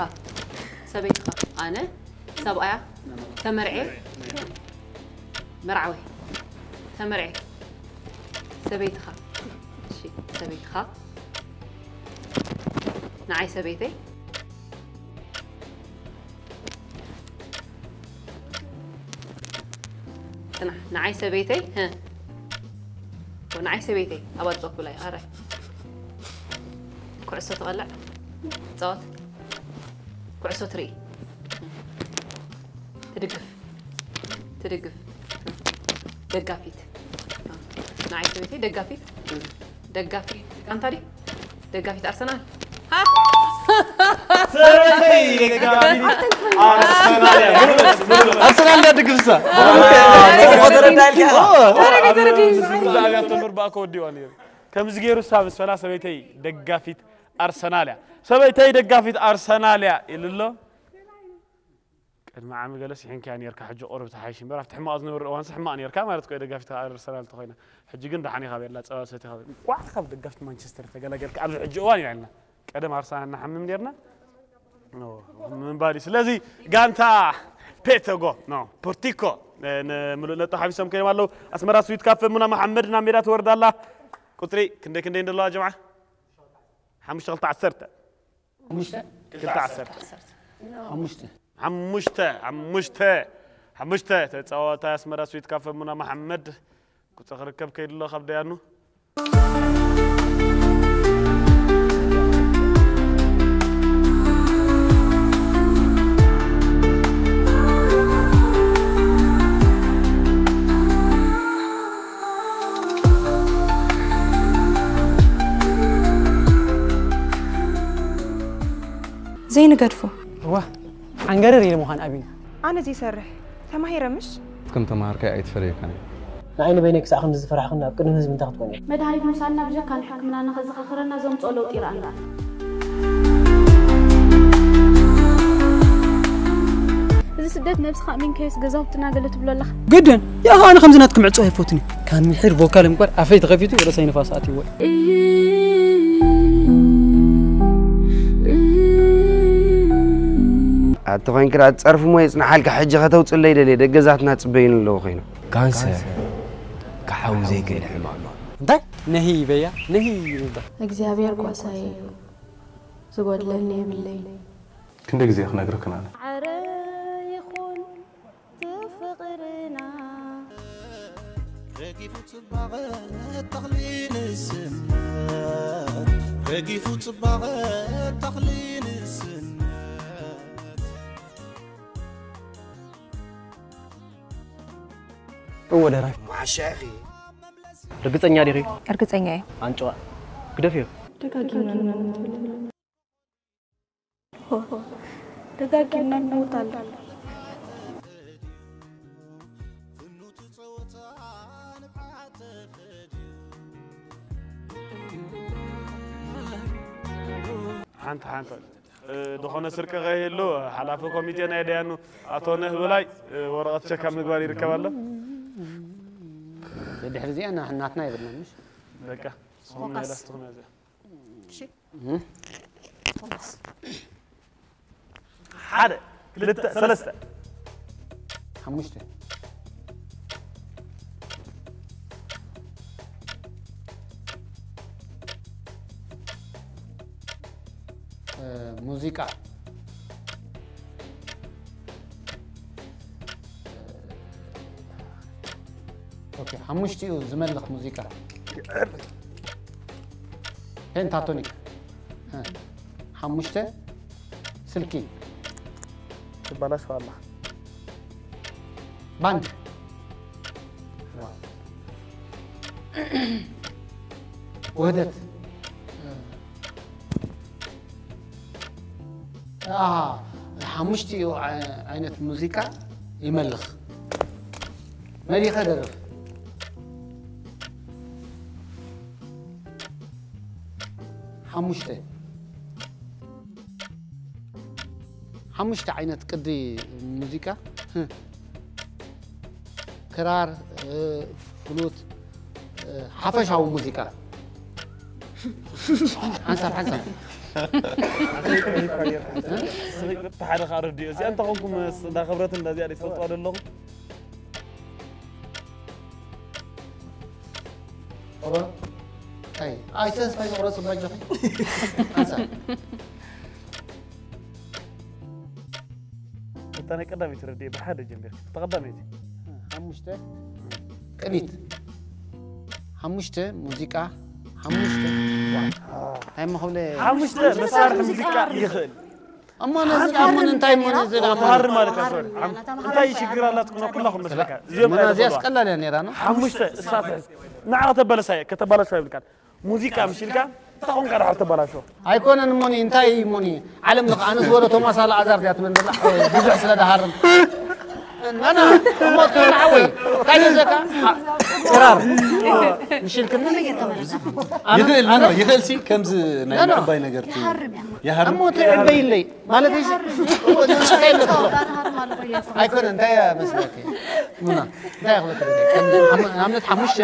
ሰበይትኻ። ኣነ። ሰብኣያ። ተመርዔ። መርዓዊ። ተመርዔ። ሰበይትኻ። እሺ፣ ሰበይትኻ። ንዓይ ሰበይተይ። ጽናሕ፣ ንዓይ ሰበይተይ፣ ህ። ንዓይ ሰበይተይ፣ ኣብ ኣልጸኩላይ፣ ኣራይ። ኩዕሶ ትቐልዕ፣ ትጻወት፣ ኩዕሶ ትርኢ፣ ትድግፍ፣ ትድግፍ፣ ደጋፊት። ንዓይ ሰበይተይ ደጋፊት፣ ደጋፊት ጋንታ ድዩ? ደጋፊት ኣርሰናል። ሃ! ሰበይተይ ደጋፊት ኣርሰናል እያ። ሙሉ መልሲ፣ ሙሉ መልሲ። ኣርሰናል እንዳ ድግፍሳ። ተረዳእካ? ተረዲኡ፣ ተረዲኡ። ኣብዚ ኣብያት ተንበር ብኣኮ ወዲዋ ነይሩ። ከምዚ ገይሩ ሳብ ዝፈላ ሰበይተይ ደጋፊት ኣርሰናል እያ። ሰበይተይ ደጋፊት ኣርሰናል እያ ኢሉ ኣሎ። ቅድሚ ዓሚ ገለ ስሒንካያ ኔርካ፣ ሕጂ ቁሩብ ተሓይሽ እምበር፣ ኣብቲ ሕማቕ ዝነበረ እዋንስ ሕማቕ ኔርካ ማለት እኮ እዩ፣ ደጋፊት ኣርሰናል እንተኾይና። ሕጂ ግን ደሓን ኢኻ ቤላ፣ ጸባ ሰቲኻ ቤላ። ቋዕ ካብ ደጋፊት ማንቸስተር ተገላገልካ ኣብዚ ሕጂ እዋን ኢና ኢልና። ቀደም ኣርሰናል ንሓምም ኔርና። ኖ፣ ምንባል እዩ። ስለዚ ጋንታ ፔተጎ፣ ኖ፣ ፖርቲኮ፣ እ፣ ንምሉእ ነጥቢ ሓዊሶም ከይዶም ኣለዉ። ኣስመራ ስዊት ካፌ፣ ሙና መሓመድ ናብ ሜዳ ትወርድ ኣላ። ቁጽሪ ክንደይ ክንደይ እንደለዋ ጀምዓ? ሓሙሽተ ክልተ ዓሰርተ። ሓሙሽተ? ክልተ ዓሰርተ። ሓሙሽተ። ሓሙሽተ፣ ሓሙሽተ፣ ሓሙሽተ ተጻዋታይ ኣስመራ ስዊት ካፈ ሙና መሓመድ ቁጽሪ ክርከብ ከይዱ ኣሎ ካብ ደያኑ። ዘይንገድፎ። እዋ፣ ዓንገረር ኢለ ምዃን ኣቢኒ። ኣነ ዘይሰርሕ፣ ተማሂረ ምሽ? ከም ተማሃርካይ ኣይትፈለየካን እዩ። ንዓይ ንበይነይ ክሳዕ ክንዲ ዝፈራሕኽኒ ኣብ ቅድሚ ህዝቢ እንታይ ክትኮን እየ? መድሃኒት ምውሳድና ብጀካ ንሕክምናና ከዘኻኽረና ዘምጽኦ ለውጢ ይረኣና። እዚ ስደት ነብስኻ ኣሚንካዮስ ገዛውትና ገለ ትብሎ ኣለኻ? ግድን፣ ያኻ ኣነ ከምዚ ናትኩም ዕጹ ኣይፈቱን እየ። ካብ ምሒር ቮካል እምበር ኣፈይ ተኸፊቱ ርእሰይ ንፋስ ኣትይዎ እዩ። ኣቲ ኮይንክ ደኣ ጸርፊ እሞ የጽንሓልካ፣ ሕጂ ከተውጽለይ ደልየ፣ ደገዛትና ጽበዩኒ ኣለዉ ኮይኖም። ካንሰር ክሓዊ ዘይክእል ሕማም እዩ። እንታይ ነሂ ይበያ ነሂ ይበል። እግዚኣብሔር ጓሳይ እዩ፣ ዝጎድለኒ የብለይ። ክንደ ግዜ ክነግርክን ኣነ። ዓረ ይኹን ፍቕርና። ረጊፉ ጽባቐ ተኽሊ ንስነት፣ ረጊፉ ጽባቐ ተኽሊ ንስነት። እወ ደራፊ። መዓሻ ኢኺ? ርግጸኛ ዲኺ? እርግጸኛ እየ። ኣንጭዋ ግደፍዮ። ደጋጊምና ንመውት ኣለና። ደጋጊምና ንመውት ኣለና። ሓንቲ ሓንቲ ዝኾነ ስርቂ ከይህሉ ሓላፊ ኮሚቴ ናይ ደያኑ ኣቶ ነህ በላይ ወረቐት ቸክ ኣብ ምግባር ይርከብ ኣሎ። ድሕሪ እዚኣ ናትና ይብልና ምሽ በቃ ስኹም ናይ ላስትኹም ያዘ እሺ ሓደ ክልተ ሰለስተ ሓሙሽተ ሙዚቃ ኦኬ ሓሙሽቲኡ ዝመልኽ ሙዚቃ ፔንታቶኒክ ሓሙሽተ ስልኪ ትባላሽ ዋላ ባንድ ውህደት ሓሙሽቲኡ ዓይነት ሙዚቃ ይመልኽ መሊኸ ደርፍ ሓሙሽተ ሓሙሽተ ዓይነት ቅዲ ሙዚቃ ክራር ፍሉት ሓፈሻዊ ሙዚቃ ሓንሳብ ሓንሳብ ሓደ ከዓ ረድዮ እዚኣ እንተኾንኩም እንዳ ክብረት እንዳ እዚኣ ትፈልጥዋ ዶ ኣለኹም ኣይ ኣይተስፋይ ዝቑረፅ ባጆኺ ሓንሳብ እታ ናይ ቀዳመይቲ ረድኤ ብሓደ ጀሚርካ እታ ቀዳመይቲ ሓሙሽተ ቅኒት ሓሙሽተ ሙዚቃ ሓሙሽተ እንታይ መኸብለ ሓሙሽተ መሳርሒ ሙዚቃ ይኽእል እሞ ነዚ ዳሞ እንታይ እሞ ነዚ ዳሞ ተሃር ማለት ኣፈር እንታይ ሽግር ኣላትኩም ኩላኹም መስለካ እዚኦም እዚያስ ቀላል እያ ነራ ነው ሓሙሽተ እሳት ንዓ ከተበለሳ ከተባላሽ ይብልካ ሙዚቃ ምሽልካ እንታይ ኮንካ ድሓር ተባላሾ ኣይኮነን እሞኒ እንታይ እሞኒ ዓለም ለኸ ኣነ ዝበሎ ቶማስ ኣልኣዛር ድያ ትመን ዘላ ብዙሕ ስለ ድሃርም ናና እሞ ትናዓወይ እንታይ ገዘካ ክራር ምሽልክኒ ይኽእል ነው ይኽእል ሲ ከምዚ ናይ ምዕባይ ነገር ይሃርም እሞ ትዕበይለይ ማለት ኣይኮነ እንታይ መስለክ ሙና እንታይ ክበክ ንኣብነት ሓሙሽተ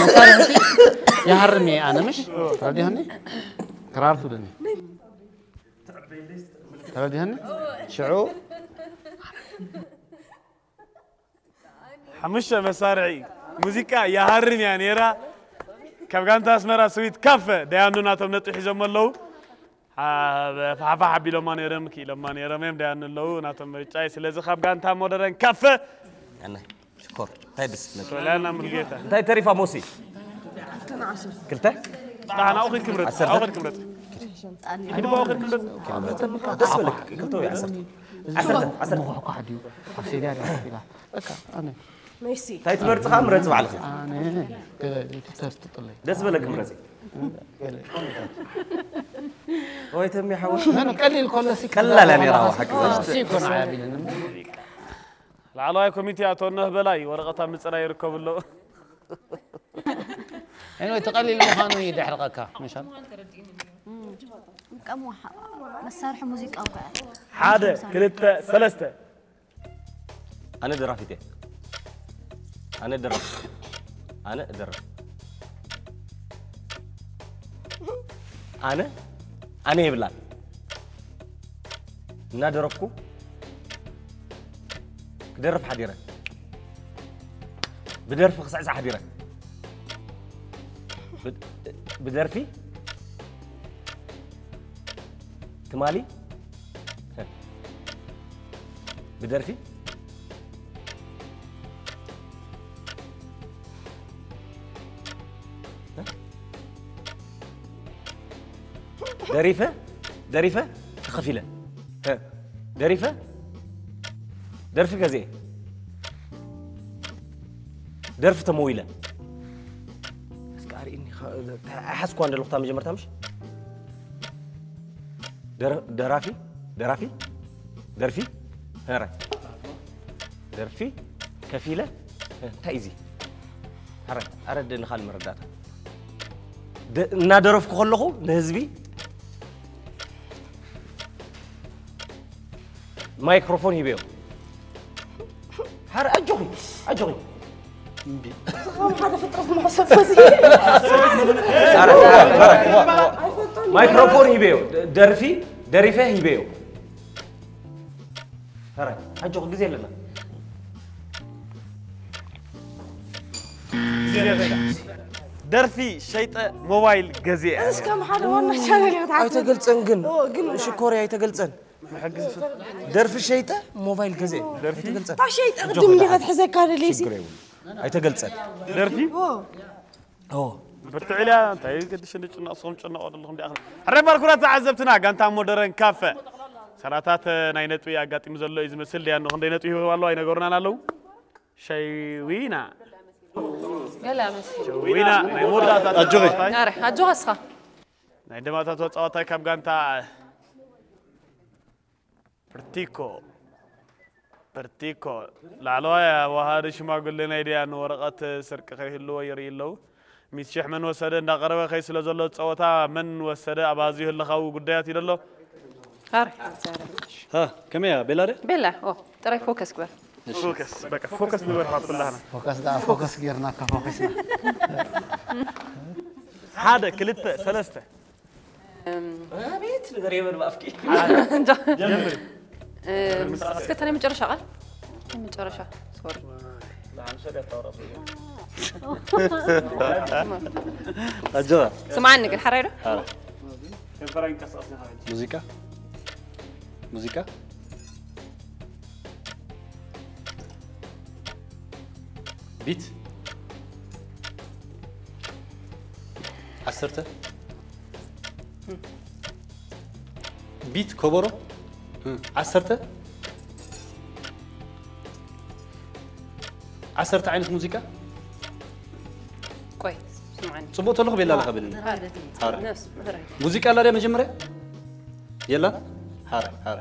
መሳርሕቲ ይሃርም እየ ኣነ ምሽ ተረዲሆኒ ክራር ትብለኒ ተረዲሆኒ ሽዑ ሓሙሽተ መሳርሒ ሙዚቃ ይሃርም እያ ነይራ ካብ ጋንታ ኣስመራ ስዊት ካፈ ደያኑ ናቶም ነጥቢ ሒዞም ኣለዉ ፋሕፋሕ ኣቢሎማ ነይሮም ክኢሎማ ነይሮም እዮም ደያኑ ኣለዉ ናቶም ምርጫ እዩ ስለዚ ካብ ጋንታ ሞደረን ካፈ ሽኮር እንታይ ደስ ዝብለካ ሶልያና ሙሉጌታ እንታይ ተሪፋ ሞሲ ክልተ ንዓና ኣውኺድ ክምረጽ ኣውኺድ ክምረጽ ደስ በለክ ክልተ ወይ ዓሰርተ ዓሰርተ ዓሰርተ ኳሕ ድዩ ኣብ ሴድያ ድያ ኢላ በቃ ኣነ እንታይ ትመርጽ ከዓ ምረጽ ባዕልኺ ኣነ ተርትጥለይ ደስ በለክ ምረጺ ወይ ተሚ ሓወስ ቀሊል ኮለሲ ቀላል እያ ነይራ ሓቂ ይኮን ዓያቢልን ላዕለዋይ ኮሚቴ ኣቶ ነህ በላይ ወረቐታ ምፅራይ ይርከቡ ኣለዉ Anyway ተቐሊል ምዃኑ ይድሕርቐካ መሻል ቀሙ መሳርሒ ሙዚቃ እኮ ሓደ ክልተ ሰለስተ ኣነ ደራፊት እየ ኣነ ደራፊት ኣነ ደራፊ ኣነ ኣነ ይብላል እናደረፍኩ ክደርፍ ሓዲረ ብደርፊ ክስዕስዕ ሓዲረ ብደርፊ ትማሊ ብደርፊ ደሪፈ ደሪፈ ተኸፊለ ደሪፈ ደርፊ ገዜ ደርፊ ተመዊለ እስከ ኣርእኒ ኣይሓዝኳ እንደለኹ እታ መጀመርታ ምሽ ደራፊ ደራፊ ደርፊ ኧረ ደርፊ ከፊለ እንታይ እዚ ኣረ ኣረደኒ ካልእ መረዳእታ እናደረፍኩ ከለኹ ንህዝቢ ማይክሮፎን ሂበዮ። ሓረ ኣጆኺ ኣጆኺ። ከም ሓደ ፍጥረት መሕሰብ ዚ ማይክሮፎን ሂበዮ። ደርፊ ደሪፈ ሂበዮ። ሓረ ኣጆኺ ግዜ ኣለና። ደርፊ ሸይጠ ሞባይል ገዚአ። እስከ ሓደ ዋና ቻነል ይኸታ ኣይተገልጸን ግን ሽኮርያ ኣይተገልጸን። ደርፊ ሸይጠ ሞባይል ገዚአ ኣይተገልጸን። ታሸይጠ ቅድም እንዲኻ ትሕዘካ ደልየሲ ኣይተገልጸን። ደርፊ ኦ ብርትዕ ኢልያ እንታይ ገድሽ ንጭነቕ ስኹም ጭነቕ ኣለኹም ዲኣ ሕረ ባርኩራት ተዓዘብትና ጋንታ ሞደረን ካፈ ሰራታት ናይ ነጥቢ ኣጋጢሙ ዘሎ እዩ ዝመስል ዲያኑ ክንደይ ነጥቢ ይህቡ ኣለዉ ኣይነገሩናን ኣለዉ ሸዊና ገለ ኣመሲ ዊና ናይ መወዳእታ ኣጆኺ። ተጻዋታይ ናረ ኣጆኻ እስኻ ናይ ደማታቶ ተጻዋታይ ካብ ጋንታ ፕርቲኮ ፕርቲኮ ላዕለዋይ ኣዋሃዲ ሽማግሌ ናይ ዲያኑ ወረቐት ስርቂ ከይህልዎ ይርኢ ኣለዉ ሚት ሽሕ መን ወሰደ እንዳቐረበ ከይ ስለ ዘሎ ጸወታ መን ወሰደ ኣብ ኣዝዩ ህልኻዊ ጉዳያት እዩ ደሎ ኣረ ሃ ከመይ እያ ቤላ ደ ቤላ ኦ ጥራይ ፎከስ ግበር ፎከስ በቃ ፎከስ ንበል ኩላህና ፎከስ ደኣ ፎከስ ጌርናካ ፎከስና ሓደ ክልተ ሰለስተ ኣቤት ነገር የበል ብኣፍኪ እስከ ተናይ መጨረሻ ቃል መጨረሻ ሶሪ ኣጆኻ ስምዓኒ ግን ሓራይ ዶ ሙዚቃ ሙዚቃ ቢት ዓሰርተ ቢት ከበሮ ዓሰርተ ዓሰርተ ዓይነት ሙዚቃ ቆይ ስምዓኒ ጽቡቕ ተለኹ ቤላ ኣለኻ ብልኒ ሓረ ነፍስ ምሕራይ ሙዚቃ ኣላ ድያ መጀመርያ የላ ሓረ ሓረ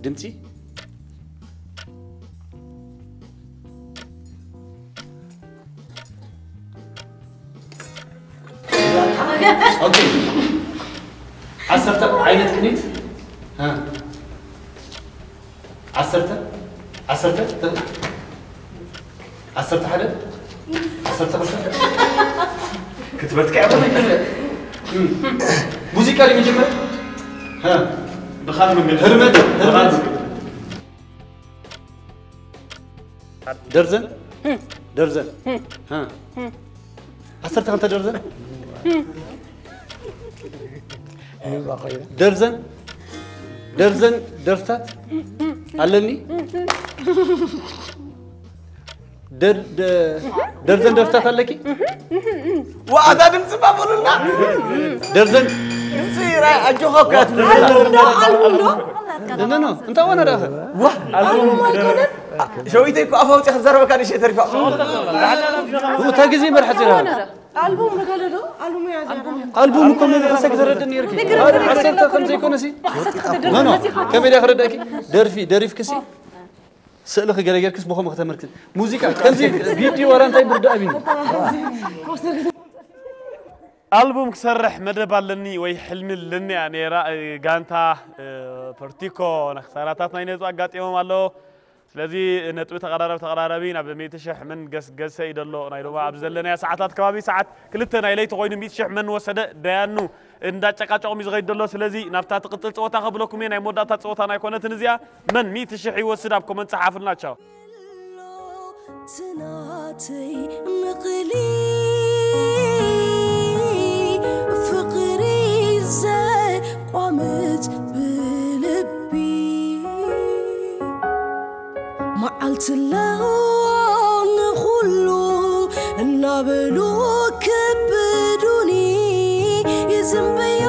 ድምፂ ኦኬ ዓሰርተ ዓይነት ቅኒት ዓሰርተ ዓሰርተ ዓሰርተ ሓደ ዓሰርተ ክልተ ክትበትካ ሙዚቃ ድዩ መጀመር ብኻል መንገዲ ህርመት ህርመት ደርዘን ደርዘን ዓሰርተ ክልተ ደርዘን ደርዘን ደርዘን ደርፍታት ኣለኒ ደርዘን ደርፍታት ኣለኪ ዋኣታ ድምፂ ባበሉና ደርዘን ድምፂ ራይ ኣጆኻ እኮ እያ ትብል ኣልቡም ዶ ኣልቡም ዶ ኖ እንታይ ዋና ደኣ ኣልቡም ኣይኮነን ሸዊተይ እኮ ኣፋውፂ ክትዘረበካ ንሸ ተሪፋ እታ ግዜ መርሓት ዜና ኣልቡም ንገለ ዶ ኣልቡም እያ ዜና ኣልቡም እኮ መብኸሰ ክተረድእ ነርኪ ዓሰርተ ከም ዘይኮነሲ ኖ ኖ ከመይ ድያ ክረዳእኪ ደርፊ ደሪፍክሲ ስእሊ ክገለ ጌርክስ ብኸምኡ ከተመልክት ሙዚቃ ከምዚ ቪድዮ ዋላ እንታይ ብርዳእ ቢኒ ኣልቡም ክሰርሕ መደብ ኣለኒ ወይ ሕልሚ ኣለኒ እያ ነይራ ጋንታ ፖርቲኮ ንክሳራታት ናይ ነጹ ኣጋጢሞም ኣሎ ስለዚ ነጥቢ ተቐራረብ ተቐራረቢ ናብ ሚእቲ ሽሕ መን ገስገሰ እዩ ደሎ ናይ ሎማ ኣብ ዘለናያ ሰዓታት ከባቢ ሰዓት ክልተ ናይ ለይቲ ኮይኑ ሚእቲ ሽሕ መን ወሰደ ደያኑ እንዳጨቃጨቑም እዩ ዝኸይድ ደሎ ስለዚ ናብታ ትቕጽል ፀወታ ከብለኩም እየ ናይ መወዳእታ ፀወታ ናይ ኮነትን እዚኣ መን ሚእቲ ሽሕ ይወስድ ኣብ ኮመንት ፀሓፉልና ቻው ስናተይ ምቕሊ ፍቕሪ ዘቋምት ብልቢ መዓልቲ ኣለዎ ንኹሉ እናበሉ ክብዱኒ ይዝንበዮ